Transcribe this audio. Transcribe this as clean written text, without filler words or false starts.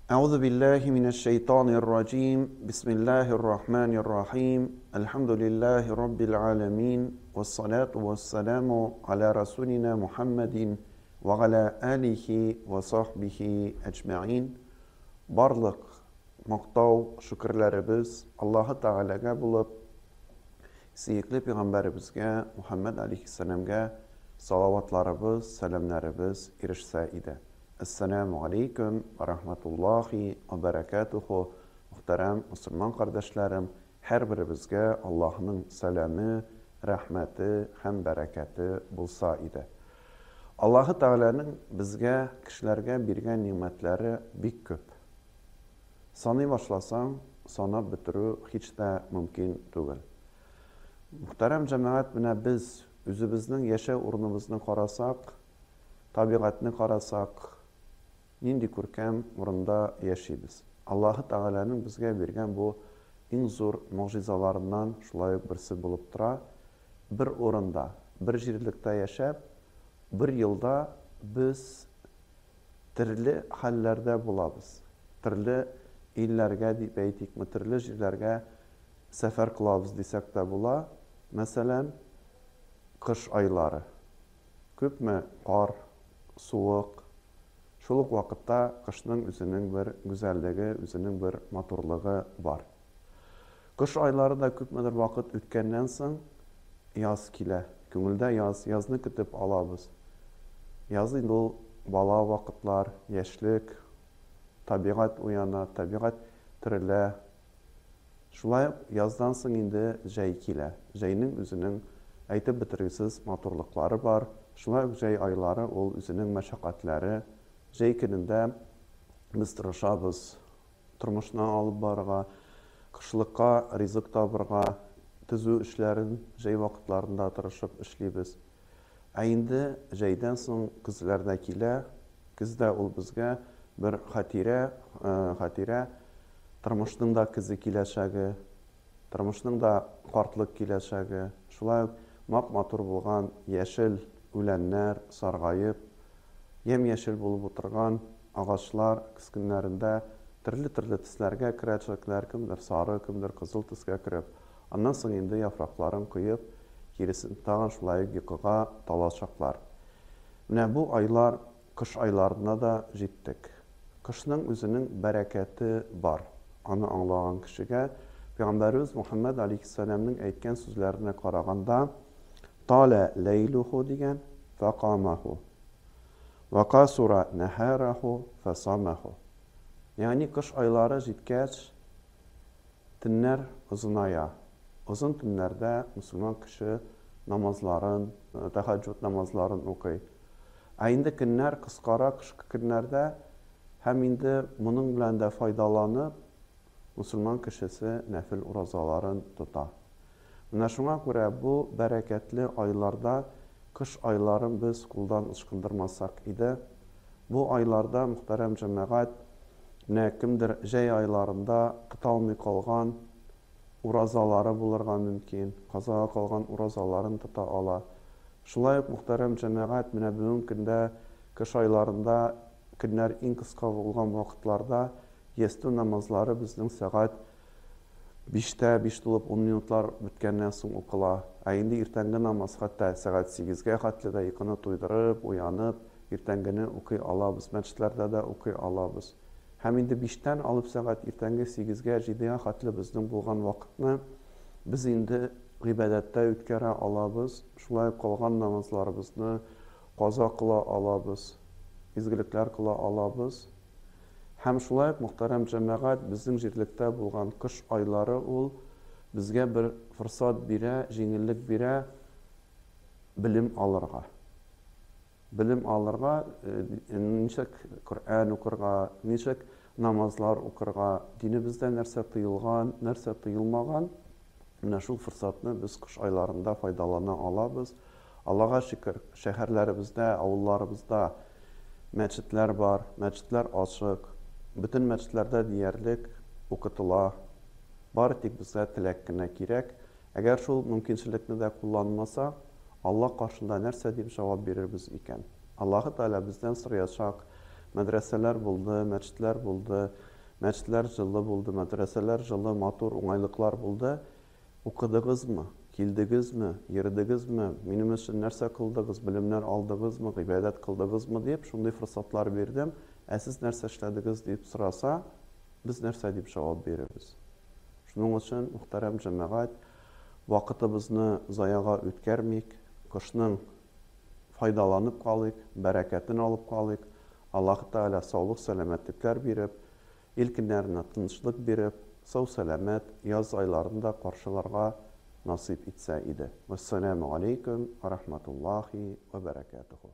Әгъузу биллаһи минәш шәйтанир раҗим. Бисмиллаһир рахманир рахим. Әлхәмдүлиллаһи раббил аламин. Вассалату вассаламу аля расулина Мухаммадин ва аля алихи ва сахбихи әҗмәин. Барлык мактау, шөкерләребез Аллаһы Тәгаләгә булып, сөекле пәйгамбәребезгә Мухаммад алейхиссәламгә салаватларыбыз, сәламнәребез ирешсә иде. Әссәләмү галәйкүм вә рахматуллахи вә бәрәкәтүһү, мөхтәрәм мөселман кардәшләрем, һәрберебезгә Аллаһның сәламе, рәхмәте һәм бәрәкәте булса иде. Аллаһы Тәгаләнең безгә, кешеләргә биргән нигъмәтләре бик күп. Саный башласаң, санап бетерү һич тә мөмкин түгел. Мөхтәрәм җәмәгать, менә без үзебезнең яшәү урыныбызны карасак, Табигатьне карасак, нинди күркәм урында яшибез. Аллаһы Тәгаләнең безгә биргән бу иң зур могҗизаларыннан шулай ук берсе булып тора. Бер урында, бер җирлектә яшәп, бер елда без төрле хәлләрдә булабыз. Төрле илләргә дип әйтикме, төрле җирләргә сәфәр кылабыз дисәк тә була. Мәсәлән, кыш айлары. Күпме кар, суык. Шул ук вакытта кышның үзенең бер гүзәллеге, үзенең бер матурлыгы бар. Кыш айлары да күпмедер вакыт үткәннән соң, яз килә. Күңелдә яз, язны көтеп алабыз. Яз инде ул бала вакытлар, яшьлек, табигать уяна, табигать терелә. Шулай ук яздан соң инде җәй килә. Җәйнең үзенең әйтеп бетергесез матурлыклары бар. Шулай ук җәй айлары ул үзенең мәшәкатьләре. Җәй көнендә без тырышабыз тормышны алып барырга, кышлыкка ризык табырга, төзү эшләрен җәй вакытларында тырышып эшлибез. Ә инде җәйдән соң көзләр дә килә. Көз дә ул безгә бер хатирә, хатирә, тормышның да көзе киләчәге, тормышның да картлык киләчәге. Шулай ук мап-матур булган яшел үләннәр саргаеп, ямь-яшел булып утырган агачлар көз көннәрендә төрле-төрле төсләргә керәчәкләр, кемдер сары, кемдер кызыл төскә кереп, аннан соң инде яфракларын коеп, киресен тагын шулай ук йокыга талачаклар. Менә бу айлар, кыш айларына да җиттек. Кышның үзенең бәрәкәте бар. Аны аңлаган кешегә, Пәйгамбәребез Мухәммәд алейһиссәламнең әйткән сүзләренә караганда, Талә ләйлүһу дигән, фәкамәһу. Вә касура нәһәрәһу, фәсамәһу. Ягъни кыш айлары җиткәч, Төннәр озыная. Озын төннәрдә мөселман кеше намазларын, тәһәҗҗүд намазларын укый. Ә инде көннәр кыскара, кышкы көннәрдә һәм инде моның белән дә файдаланып, мөселман кешесе нәфел уразаларын тота. Менә шуңа күрә бу бәрәкәтле айларда кыш айларын без кулдан ычкындырмасак иде. Бу айларда, мөхтәрәм җәмәгать, менә кемдер җәй айларында тота алмый калган уразалары булырга мөмкин, казага калган уразаларын тота ала. Шулай ук, мөхтәрәм җәмәгать, менә бүгенге көндә кыш айларында көннәр иң кыска булган вакытларда ястү намазлары безнең сәгать биштә, биш тулып ун минутлар беткәннән соң укыла. Ә инде иртәнге намаз хәтта сәгать сигезгә хәтле дә йокыны туйдырып, уянып, иртәнгене укый алабыз, мәчетләрдә дә укый алабыз. Һәм инде биштән алып сәгать иртәнге сигезгә, җидегә хәтле безнең булган вакытны без инде гыйбадәттә үткәрә алабыз, шулай ук калган намазларыбызны каза кыла алабыз, изгелекләр кыла алабыз. Һәм шулай ук, мөхтәрәм җәмәгать, безнең җирлектә булган кыш айлары ул безгә бер форсат бирә, җиңеллек бирә белем алырга. Белем алырга, ничек Коръән укырга, ничек намазлар укырга, динебездә нәрсә тыелган, нәрсә тыелмаган, менә шул форсатны без кыш айларында файдалана алабыз. Аллага шөкер, шәһәрләребездә, авылларыбызда мәчетләр бар, мәчетләр ачык. Бөтен мәчетләрдә диярлек укытыла. Бары тик безгә теләк кенә кирәк. Әгәр шул мөмкинчелекне дә кулланмасак, Аллаһ каршында нәрсә дип җавап бирербез икән? Аллаһы Тәгалә бездән сораячак, Мәдрәсәләр булды, мәчетләр булды, мәчетләр җылы булды, мәдрәсәләр җылы, матур, уңайлыклар булды. Укыдыгызмы? Килдегезме? Йөрдегезме? Минем өчен нәрсә кылдыгыз? Белемнәр алдыгызмы? Гыйбадәт кылдыгызмы? Дип, шундый форсатлар бирдем. Ә сез нәрсә эшләдегез, дип сораса, без нәрсә дип җавап бирербез? Шуның өчен, мөхтәрәм җәмәгать, вакытыбызны заяга үткәрмик, кышның файдаланып калыйк, бәрәкәтен алып калыйк. Аллаһы Тәгалә саулык-сәламәтлекләр биреп, ил көннәренә тынычлык биреп, сау-сәламәт яз айларын да каршыларга насыйп итсә иде. Вәссәламү галәйкүм вә рахматуллаһи вә бәрәкәтүһү.